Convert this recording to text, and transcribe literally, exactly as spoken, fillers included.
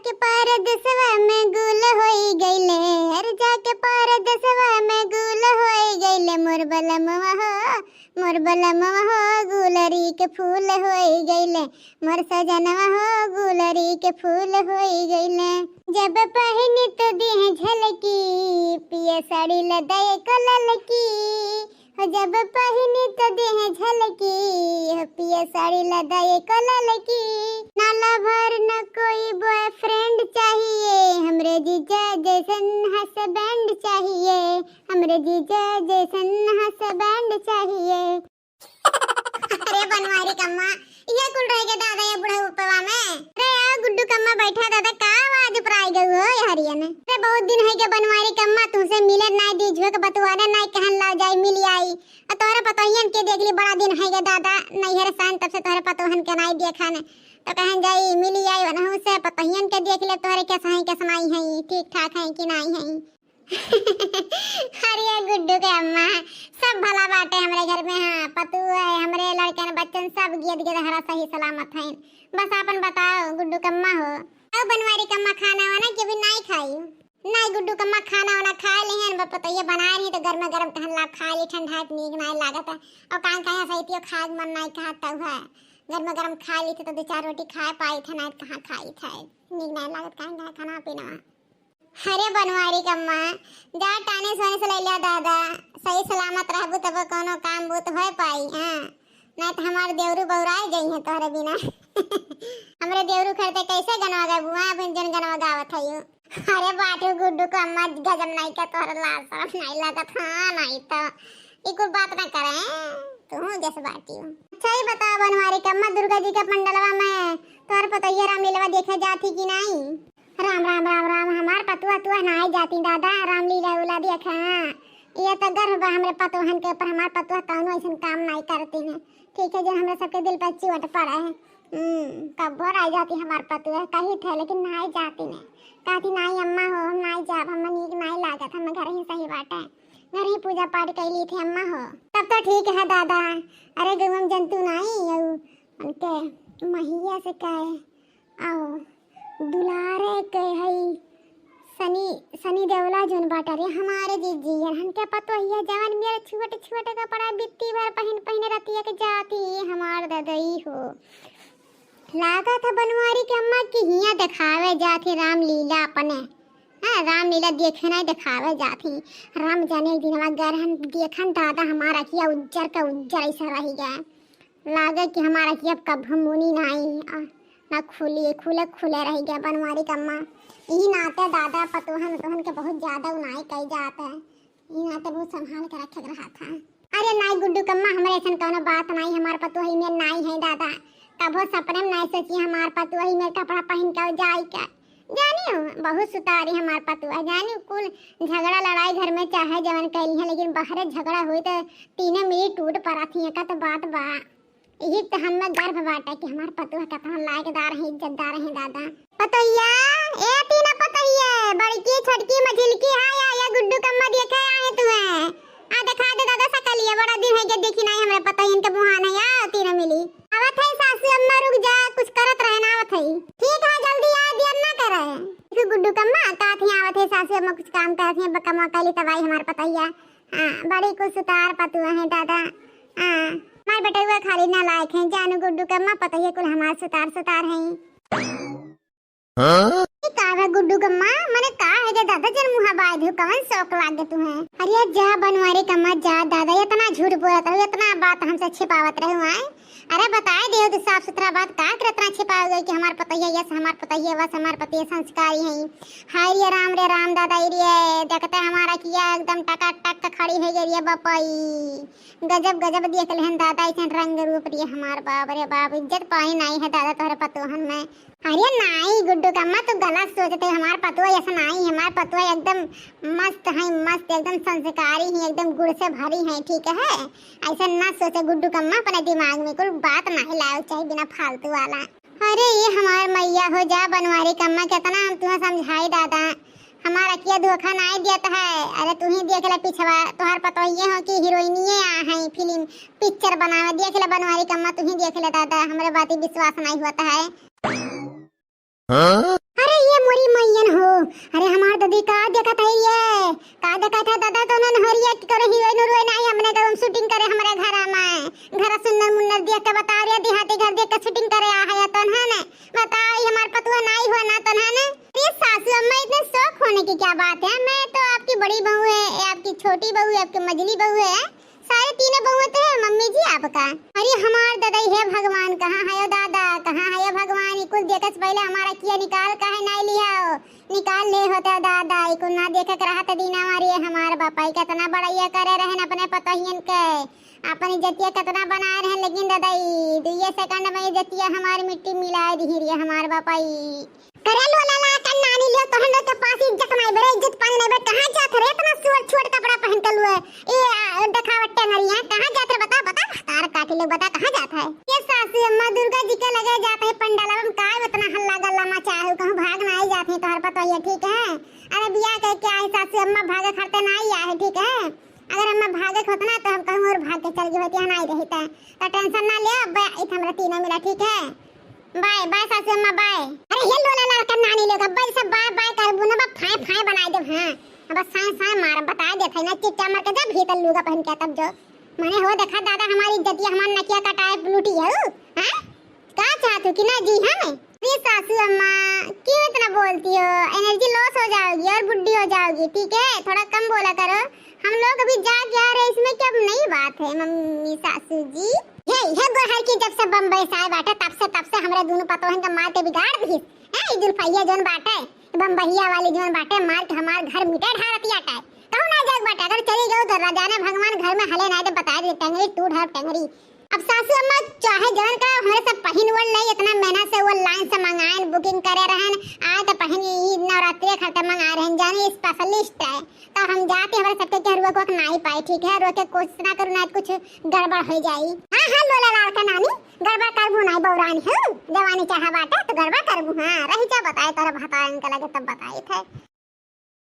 के परदेसवा में गुल होई गइले, अरे जाके परदेसवा में गुल होई गइले, मोर बलमवा हो, मोर बलमवा हो, गुलरी के फूल होई गइले, मोर सजनवा हो, गुलरी के फूल होई गइले। जब पहिनी तो देह झलकी, पिया साड़ी लदाए को ललकी, हो जब पहिनी तो देह झलकी, हो पिया साड़ी लदाए को ललकी। ना lover न कोई boyfriend चाहिए, हमरे जीजा जैसन husband चाहिए, हमरे जीजा जैसन husband चाहिए। अरे बनवारी कम्मा, ये कुल रह गए दादा ये बुढ़ापवा में। अरे आओ गुड्डू कम्मा बैठा दादा, का आवाज उपराई गई हो ये हरिया में? अरे बहुत दिन है के बनवारी कम्मा तुमसे मिले नाई दी झुक बतुआने नाई कहन लाओ जाई मिल आई। और तोहरे पतोहियन के देख ली बड़ा दिन है के दादा, नैहर सान तब से तोहरे पतोहन के नाई देखा ने। तो कहन जाई मिल आई वनहु से पतोहियन के देख ले तोहरे कैसा है कैसा नाई है, ठीक ठाक है कि नाई है। अरे गुड्डू के अम्मा, सब भला बाटे हमरे घर में। हाँ, पतू है, हमरे लड़कन बच्चन सब गियद गियद हरा सही सलामत हैं। बस आपन बताओ गुड्डू कम्मा हो। आओ बनवारी कम्मा खाना वाना के भी नाई खाई। नाई गुड्डू कम्मा खाना वाना खाए ले हैं, बस पतोहिया बनाए रही तो गर्मा गर्म कहन ला खाए ली, ठंडा है तो नीक नाई लागत है। और कान कहे सही पियो खाए मन नाई कहा तब है। गर्मा गर्म खाए ली थे तो दो चार रोटी खाए पाई थे, नाई तो कहाँ खाई थे। नीक नाई लागत काहे खाना पीना। अरे बनवारी कम्मा, जा टाने सोने से ले लिया दादा, सही सलामत रहबू तब कोनो काम बूत होए पाई। हाँ, नहीं तो हमार देवरू बौराए गई है तोहरे बिना। हमरे देवरू खरते कैसे गनवा गाबू? हाँ, अपन जन गनवा गावत है यू। अरे बाटू गुड्डू कम्मा, गजब नहीं का तोहरे लाज शरम नहीं लगत। हाँ, नहीं तो ई कुल बात ना करे, तू जस बाटी हो। अच्छा ही बताओ बनवारी कम्मा, दुर्गा जी के पंडलवा में तोहर पतोहिया रामलीलवा देखे जाती कि नहीं? राम राम राम राम, हमार पतुआ तुआ नाई जाती दादा, रामलीला उला देखे। हाँ, ये तो गर्व बा हमरे पतोहन के ऊपर, हमार पतुआ कौनो ऐसन काम नाई करती ने। ठीक है जो हमरे सबके दिल पर चोट पड़े है। हम्म, कब्बो नाई जाती हमार पतुआ, कही थे लेकिन नाई जाती ने। कहती नाई अम्मा हो, हम नाई जाब, हम नीक नाई लागत, हम घर ही सही बाटे। घर ही पूजा पाठ कैली थे अम्मा हो। तब तो ठीक है दादा। अरे गौवा में जंतु नाई, यू उनके महिया से कहे, आओ दुलारे के हई सनी, सनी देवला जोन बाटा रे हमारे जीजी, हन के पतोहिया जवन मेरे छोट छोट कपड़ा बित्ती भर पहिन पहिन रतिया के जाती हमार ददई हो। लागत है बनवारी के अम्मा की हिया देखावे जाती रामलीला अपने। हाँ, रामलीला देखे नाई देखावे जाती। राम जाने एक दिन हमार घर हम देखन दादा हमार अखिया उज्जर का उज्जर ऐसा रह गया। लागे कि हमार अखिया अब कभू मुनी नाई, आ, ना खुली, खुले, खुले रह गया बनवारी कम्मा। यही नाते दादा पतोहन, पतोहन के बहुत ज्यादा उनाई कई जात है। यही नाते बहुत संभाल के रखे के रहा था। अरे नाई गुड्डू कम्मा, हमरे ऐसन कौनो बात नाई, हमार पतोही में नाई है दादा। कभो सपने में नाई सोची हमार पतोही में कपड़ा पहन के जाई के। जानी हो, बहुत सुतारी हमार पतोह, जानी कुल झगड़ा लड़ाई घर में चाहे जवन कैली है, लेकिन बाहरे झगड़ा हुई तो तीनों मिली टूट पड़ा थी, का तो बात बा। यही तो हमें गर्व बाटे कि हमार पतोह कितना लायकदार है, इज्जतदार है दादा। पतोहिया, ए तीनों पतोहिया, बड़की, छोटकी, मझिलकी, हाय, आ, या गुड्डू कम्मा देखे आए तुहे। आ, दिखा दे दादा सकलिया, बड़ा दिन है के देखी नाई हमरे पतोहियन के बुहान है, या तीनों मिली। आवत है सासू अम्मा, रुक जा, कुछ करत रहे ना, आवत है। ठीक है, जल्दी आ, देर ना करे। देखो गुड्डू कम्मा, कहत है आवत है सासू अम्मा, कुछ काम करत है, बकमा कैली तबाई हमार पतोहिया। हाँ, बड़ी कुछ सुतार पतुआ है दादा। हाँ, हमार बेटउआ खाली नालायक है, जानू गुड्डू कम्मा पतोहिया कुल हमार सुतार सुतार है। हाँ? ये का है गुड्डू कम्मा, मने का है के दादा जन मुहा बाय दियो, कवन शौक लागे तुहे? अरे जा बनवारी कम्मा जा दादा, इतना झूठ बोलत रहो, इतना बात हमसे छिपावत रहो आए। अरे बताए दियो तो साफ सुथरा बात, का कर इतना छिपाओगे कि हमार पतोहिया यस, हमार पतोहिया वस, हमार पतोहिया संस्कारी है। हाय रे राम रे राम दादा रे, देखते हमार अखिया एकदम टकाटक खड़ी हो गई रे बापाई। गजब गजब देख लेहन दादा, ऐसन रंग रूप रे हमार बाप रे बाप, इज्जत पानी नाई है दादा तोहरे पतोहन में। अरे नाई गुड्डू कम्मा, तू गलत सोचते हो, हमार पतोह ऐसा नाई, हमार पतोह एकदम मस्त है, मस्त, एकदम संस्कारी है, एकदम गुण से भरी है, ठीक है? ऐसा ना सोचे गुड्डू कम्मा, अपने दिमाग में कुल बात नाई लावे चाहे बिना फालतू वाला। अरे ये हमार मैया हो जा बनवारी कम्मा, कितना हम तुम्हें समझाई दादा, हमार अखिया धोखा नाई देत है। अरे तू ही देख ले पिछवा, तोहर पतोहिए हो कि हीरोइनिए आ है फिल्म पिक्चर बनावे, देख ले बनवारी कम्मा, तू ही देख ले दादा, हमरे बाती विश्वास नाई होता है। हाँ? अरे ये तो अम्मा, इतने शौक होने की क्या बात है? मैं तो आपकी बड़ी बहू है, ये आपकी छोटी बहू है, आपकी मझली बहू है, सारे तीनों बहुएं तो है मम्मी जी आपका। अरे हमार ददई, हे भगवान, कहाँ है ओ दादा, कहाँ है ओ भगवान? ई कुल देखे से पहिले हमार अँखिया निकाल काहे नाहीं लिहा हो? निकाल ले होते दादा, ई कुल ना देखे के रहत दीना हमारी, ये हमार बापा ई केतना बड़ाई करे रहन अपने पतोहियन के, अपन इज्जतिया केतना बनाए रहन, लेकिन ददई दुइये सेकंड में इज्जतिया हमार मिट्टी मिलाए दिही रे हमार बापा ई। करे लोला ला कन्नानी लियो, तोहन लोग के पास इज्जत नाहीं बे रे, इज्जत पानी नाहीं बे, कहाँ जात रे इतना सुअर छुअर कपड़ा पहन के लुए? ए, आ, देखावट टंगरिया, कहाँ जात रे? बता, बता, तार काटी लोग, बता, कहाँ जात है? ये सासू अम्मा, दुर्गा जी के लगे जात है पंडाल में, काय उतना हल्ला गल्ला मचाए हो, कहूँ भाग नाहीं जात है तोहर पतोहिया, ठीक है? अरे बियाह के क्या है सासू अम्मा, भागे खरते नाहीं आए है, ठीक है? अगर अम्मा भागे के होत ना तो हम कहूँ और भाग के चल गई होती, यहाँ नाहीं रही तो, तो टेंशन ना ले, अब इत हमरा तीनों मिला, ठीक है? बाय बाय सासू अम्मा, बाय। अरे ये लोला लाल कन्नानी लोग, अब्बा ई सब बाय बाय करबू ना, बा फाय फाय बनाए देब, हाँ। अब साय साय मार बताए देत है ना, चुपचाप मर के जा भीतर लूगा पहन के तब जो। मने हो देखा दादा हमारी इज्जतिया, हमार नकिया कटाए लूटी है, हाँ? का चाहत हो कि ना जी हम? अरे सासू अम्मा, क्यों इतना बोलती हो? एनर्जी लॉस हो जाओगी और बुढ़ी हो जाओगी, ठीक है? थोड़ा कम बोला करो। हम लोग अभी जाके आ रहे, इसमें क्या नई बात है मम्मी सासू जी? हे, हे गोहर की जब से बम्बई से आए बाटे, तब से, तब से हमरे दोनों पतोहन का मार के बिगाड़ दी। हैं, ई जुल्फैया जौन बाटे, बम्बैया वाली जौन बाटे, मार के हमार घर मिटे ढारतिया टाइप। कहूँ ना जाए बाटे, अगर चली गई तो राजा ने भगवान घर में हले ना दे, बता दे, टंगरी टूट है टंगरी। अब सासू अम्मा चाहे जवन का, हमरे सब पहिन वल नहीं, इतना मेहनत से वो लाइन से मंगाएन, बुकिंग करे रहन, आए तो पहिन ई नवरात्रि खर्चा मंगाए रहन, जाने स्पेशलिस्ट है। तो हम जाते हमरे सबके केहरुआ को नाई पाए, ठीक है? रोके कोशिश ना करू, ना कुछ गड़बड़ हो जाई। हाँ, हाँ, लोला लाल का नानी, गड़बड़ करबू नाई, बौरानी हूँ, जवानी चाहा बाटे तो गड़बड़ करबू। हाँ, रही जा बताए, तोरा भतारन के लगे तब बताई थे।